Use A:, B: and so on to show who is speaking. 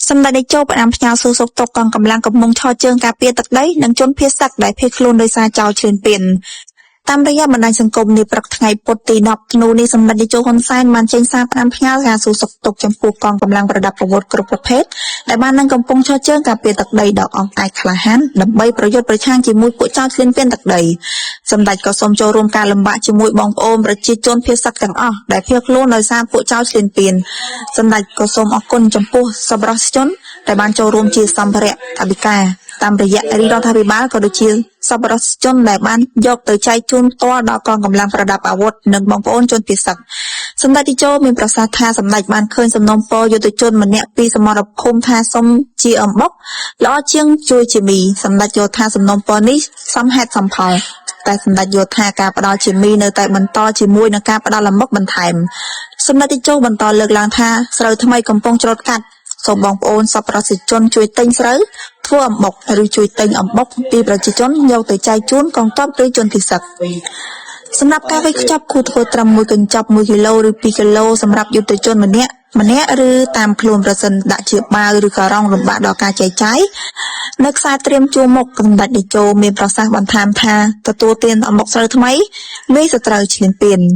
A: សម្ដេចតេជោផ្ដាំផ្ញើសួរសុខទុក្ខកងកម្លាំងកំពុងឈរជើងការពារទឹកដីនិងជនភៀសសឹកដែលភៀសខ្លួនដោយសារចោរឈ្លានពានតាមរយៈបណ្ដាញសង្គមនាព្រឹកថ្ងៃពុធទី10ធ្នូនេះសម្ដេចតេជោហ៊ុនសែនបានចេញសារផ្ដាំផ្ញើការសួរសុខទុក្ខចំពោះកងកម្លាំងប្រដាប់អាវុធគ្រប់ប្រភេទដែលបាននឹងកំពុងឈរជើងការពារទឹកដីដ៏អង់អាចក្លាហានដើម្បីប្រយុទ្ធប្រឆាំងជាមួយពួកចោរឈ្លានពានទឹកដីសម្ដេចក៏សូមចូលរួមការលំបាកជាមួយបងប្អូនប្រជាជនភៀសសឹកទាំងអស់ដែលភៀសខ្លួនដោយសារពួកចោរឈ្លានពានសម្ដេចក៏សូមអរគុណចំពោះសប្បុរសជនដែលបានចូលរួមជាសម្ភារៈថវិកាតាមរយៈរាជរដ្ឋាភិបាលក៏ដូចជាសប្បុរសជនដែលបានយកទៅចែកជូនផ្ទាល់ដល់កងកម្លាំងប្រដាប់អាវុធនិងបងប្អូនជនភៀសសឹកសម្ដេចតេជោមានប្រសាសន៍ថាសម្ដេចបានឃើញសំណូមពរយុទ្ធជនម្នាក់ពីសមរភូមិថាសុំជាអំបុកល្អជាងជួយជាមីសម្ដេចយល់ថាសំណូមពរនេះសមហេតុសមផលតែសម្ដេចយល់ថាការផ្ដល់ជាមីនៅតែបន្តជាមួយនឹងការផ្ដល់អំបុកបន្ថែមសម្ដេចតេជោបន្តលើកឡើងថាស្រូវថ្មីកំពុងច្រូតកាត់សូមបងប្អូនសប្បុរសជនជួយទិញស្រូវធ្វើអំបុកឬជួយទិញអំបុកពីប្រជាជនយកទៅចែកជូនកងទ័ពឬជនភៀសសឹកសម្រាប់ការវេចខ្ចប់គួរធ្វើត្រឹមមួយកញ្ចប់1គីឡូឬ2គីឡូសម្រាប់យុទ្ធជនម្នាក់ម្នាក់ឬតាមខ្លួនប្រសិនដាក់ជាបាវឬក៏រងលំបាកដល់ការចែកចាយនៅខ្សែត្រៀមជួរមុខសម្ដេចតេជោមានប្រសាសន៍បន្ថែមថាទទួលទានអំបុកស្រូវថ្មីវាយសត្រូវឈ្លានពាន។